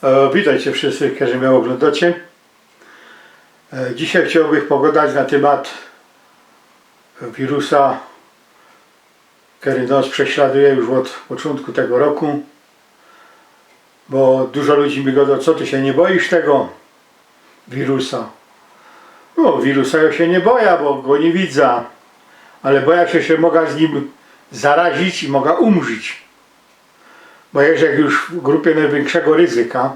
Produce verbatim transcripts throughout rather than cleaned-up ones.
E, witejcie wszyscy, kerzy mie ôglōndocie. E, dzisiej chciołbych pogodać na tymat wirusa, kery nŏs prześladuje już ôd poczōntku tego roku, bo dużo ludzi mi godo: „Co, ty sie niy bojisz tego wirusa?” No, wirusa jŏ sie niy bojã, bo go niy widza, ale bojã sie, że moga z nim zarazić i moga umrzić. Bo jeżech już w grupie nojwiynkszego ryzyka,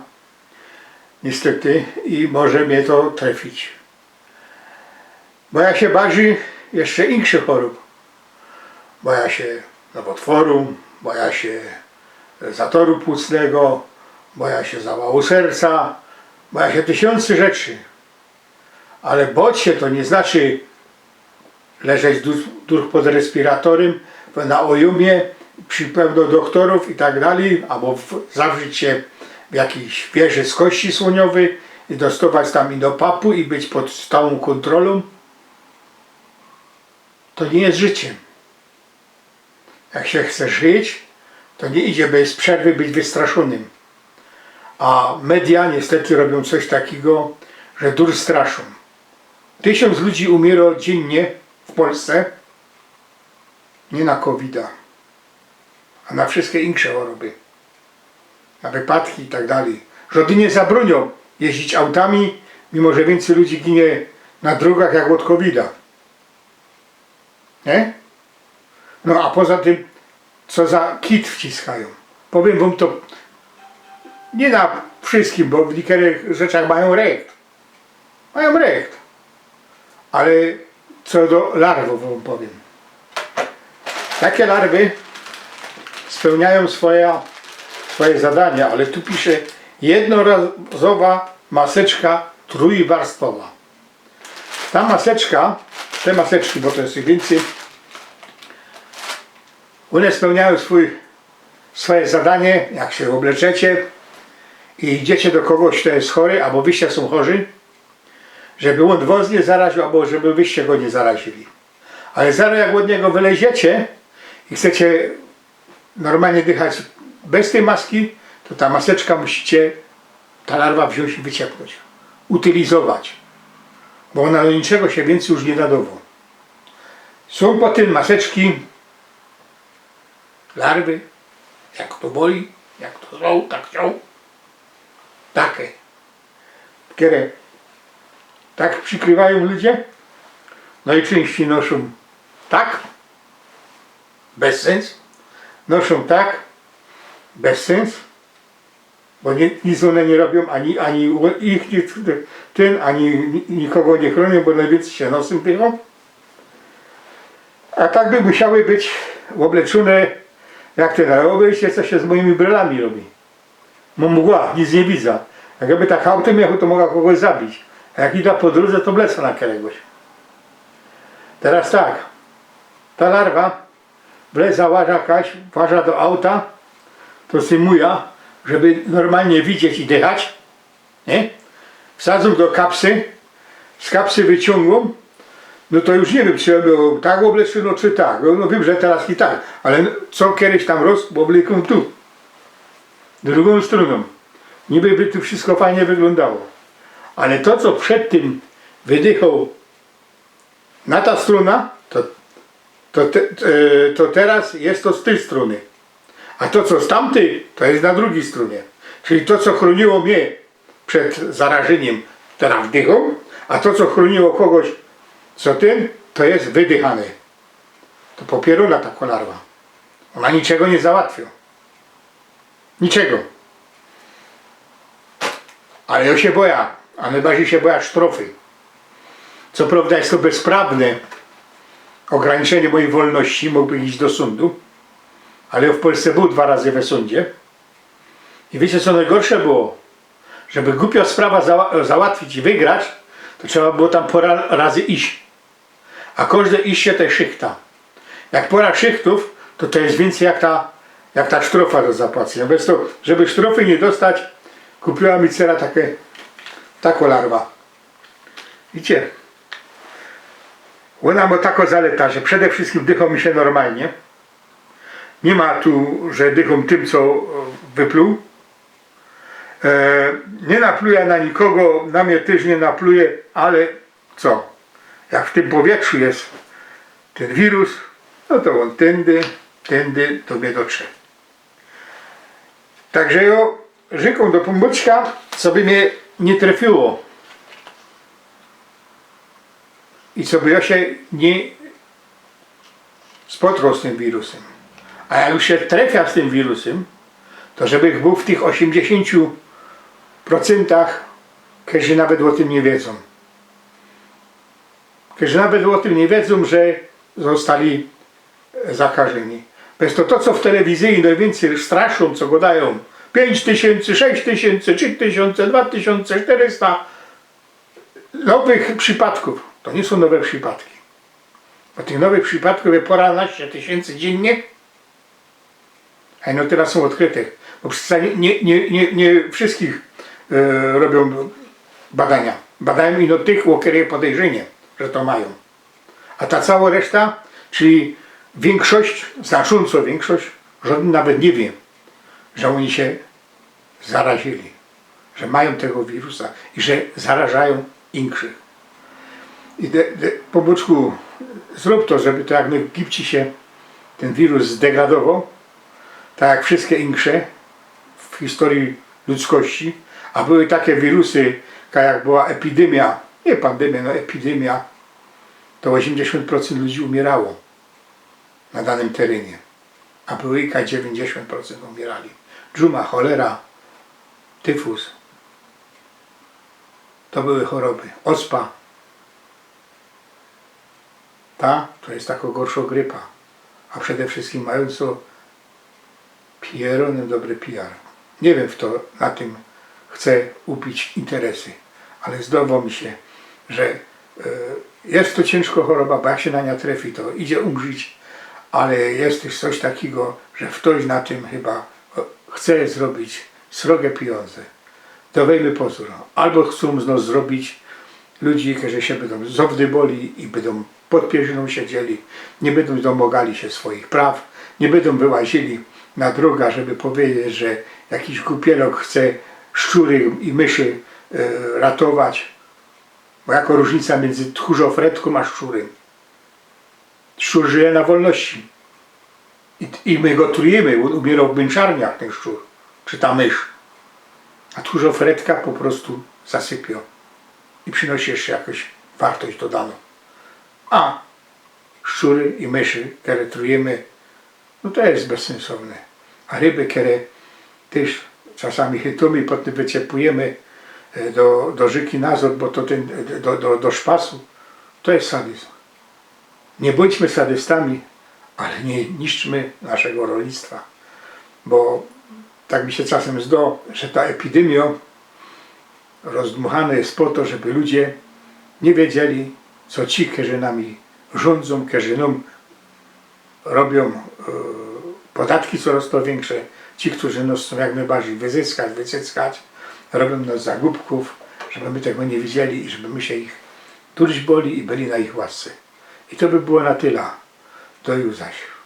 niystety, i może mie to trefić. Bojã sie barzij jeszcze inkszych chorōb. Bojã sie nowotworu, bojã sie zatoru płucnego, bojã sie zawału serca, bojã sie tysiōncy rzeczy. Ale boć sie to niy znaczy leżeć du-, durch pod respiratorym, na ojumie, przi pełno dochtorōw i tak dalij, abo w, zawrzić sie w jakijś wieży z kości słōniowyj i dostować tam ino papu i być pod stałōm kōntrolōm. To niy jest życie. Jak sie chce żyć, to niy idzie bez przerwy być wystraszōnym. A media niystety robiōm coś takigo, że durch straszōm. Tysiōnc ludzi umiyro dziynnie w Polsce, niy na kowida, a na wszyjske insze choroby, na wypadki i tak dalij. Żŏdy niy zabrōniōm jeździć autami, mimo że wiyncyj ludzi ginie na drōgach jak ôd kowida. Niy? No a poza tym, co za kit wciskajōm. Powiym wōm to niy na wszyskim, bo w niykerych rzeczach majōm recht. Majōm recht. Ale co do larwōw wōm powiym. Take larwy spełniajōm swoja, swoje zadania, ale tu pisze: jednorazowa maseczka trójwarstwowa. Ta maseczka, te maseczki, bo to jest ich wiyncyj, ône spełniajōm swōj, swoje zadanie, jak sie ôbleczecie i idziecie do kogoś, kto jest chory, abo wyście sōm chorzy, żeby ôn wŏs niy zaraził, abo żeby wyście go niy zarazili. Ale zarŏz jak ôd niego wyleziecie i chcecie normalnie dychać bez tyj maski, to ta maseczka musicie, ta larwa wziōńć i wyciepnōńć, utylizować, bo ôna do niczego sie wiyncyj już niy nadŏwŏ. Sōm potym maseczki, larwy, jak to boli, jak to zwoł, tak wziōn, take, kere tak przikrywajōm ludzie, nojczynścij noszōm tak, bez sens, noszōm tak, bez sens, bo ni-, nic ône niy robiōm, ani, ani ło-, ich niy, tyn, ani ni-, nikogo niy chrōniōm, bo nojwiyncyj sie nosym dychōm. A tak by musiały być ôbleczōne jak te, no, ôbejrzyjcie, co sie z mojimi brylami robi. Mōm mgła, nic niy widzã. Jakby tak autym jechoł, to moga kogoś zabić. A jak idã po drōdze, to wlecã na keregoś. Teroz tak, ta larwa wlezła, łaża jakaś, łaża do auta, to symujã, żeby normalnie widzieć i dychać, niy? Wsadzōm do kapsy, z kapsy wyciōngōm, no to już niy wiym, czy jŏ bōł tak ôbleczōny, czy tak. No, no wiym, że teroz i tak, ale co kedyś tam roz ôblekōm tu, drugōm strōnōm. Niby by tu wszysko fajnie wyglōndało. Ale to, co przed tym wydychoł na ta strōna, to, to te-, e, to teroz jest to z tyj strōny. A to, co z tamtyj, to jest na drugij strōnie. Czyli to, co chrōniło mie przed zarażyniym, teroz wdychōm, a to, co chrōniło kogoś, co tyn, to jest wydychane. To popierōna ta larwa. Ôna niczego niy załatwiŏ. Niczego. Ale jŏ sie bojã, a nojbardzij sie bojã sztrofy. Co prŏwda jest to bezprawne ôgraniczynie mojij wolności, mōgłbych iś do sōndu, ale jŏ w Polsce bōł dwa razy we sōndzie. I wiycie, co nojgorsze było? Żeby gupio sprawa zała-, załatwić i wygrać, to trzeba było tam pŏra razy iś. A kożde iście to je szychta. Jak pŏra szychtōw, to to jest wiyncyj jak ta, jak ta sztrofa do zapłacyniŏ. Bez to, żeby sztrofy niy dostać, kupiła mi cera take, takŏ larwa. Wiycie? Ôna mŏ takŏ zaleta, że przede wszyskim dychŏ mi sie normalnie. Niy ma tu, że dychōm tym, co, e, wypluł. E, niy naplujã na nikogo, na mie tyż niy napluje, ale co? Jak w tym powietrzu je tyn wirus, no to ôn tyndy, tyndy do mie dotrze. Tak że jo rzykōm do Pōnbōczka, co by mie niy trefiyło. I co by jo sie niy spotkoł z tym wirusym. A jak już sie trefia z tym wirusym, to żebych bōł w tych ôziymdziesiyncie procyntach, kerzy nawet ô tym niy wiedzōm. Kerzy nawet ô tym niy wiedzōm, że ôstali zakażyni. Bez to, to, co w telewizyji nojwiyncyj straszōm, co godajōm, piyńć tysiyncy, sześć tysiyncy, trzi tysiōnce, dwa tysiōnce sztyrysta nowych przipōdkōw. To niy sōm nowe przipōdki. Bo tych nowych przipōdkōw je pŏranaście tysiyncy dziynnie, a ino tela sōm ôdkryte. Bo przeca niy, niy, niy, niy wszyskich, e, robiōm badania. Badajōm ino tych, ô kerych je podejrzynie, że to majōm. A ta cołkŏ reszta, czyli wiynkszość, znaczōnco wiynkszość, żodyn nawet niy wiy, że ôni sie zarazili, że majōm tego wirusa i że zarażajōm inkszych. I de, de, Pōnbōczku, zrōb to, żeby to jak nojgibcij sie tyn wirus zdegradowoł, tak jak wszyske inksze w historyji ludzkości, a były take wirusy, tak jak była epidymia, niy pandymia, no epidymia, to ôziymdziesiōnt procynt ludzi umiyrało na danym terynie, a były i dziewiynćdziesiōnt procynt umiyrało. Dżuma, cholera, tyfus. To były choroby. Ospa. Ta to je tako gorszo grypa. A przede wszyskim majōnco pierōnym dobry P R. Niy wiym, fto na tym chce ubić interesy, ale zdało mi sie, że, e, je to ciynżko choroba, bo jak sie na niã trefi, to idzie umrzić, ale je tyż coś takigo, że ftoś na tym chyba, e, chce zrobić srogie pijōndze. Dŏwejmy pozōr. Abo chcōm z nos zrobić ludzi, kerzy sie bydōm zowdyboli i bydōm pod pierzinōm siedzieli, niy bydōm domogali sie swoich praw, niy bydōm wyłazili na droga, żeby powiedzieć, że jakiś gupielok chce szczury i myszy, e, ratować. Bo jako rōżnica miyndzy tchōrzofretkōm a szczurym? Szczur żyje na wolności. I, i my go trujymy, ôn umiyro w mynczarniach, tyn szczur, czy ta mysz. A tchōrzofretka po prostu zasypio i przinosisz jakoś wartość dodanõ. A szczury i myszy, kere trujymy, no to je bezsynsowne. A ryby, kere tyż czasami chytōmy, potym wyciepujymy, e, do, do rzyki nazŏd, bo to tyn, do, do, do szpasu, to je sadyzm. Niy bōńdźmy sadystami, ale niy niszczmy naszego rolnictwa. Bo tak mi sie czasym zdo, że ta epidymio rozdmuchano je po to, żeby ludzie niy wiedzieli, co ci, kerzy nami rzōndzōm, kerzy nōm robiōm, e, podatki coroz to wiynkrze, ci, kerzy nos chcōm jak nojbardzij wyzyskać, wycyckać, robiōm nos za gupkōw, żeby my tego niy wiedzieli i żeby my sie ich durś boli i byli na ich łasce. I to by było na tela. Do juzaś.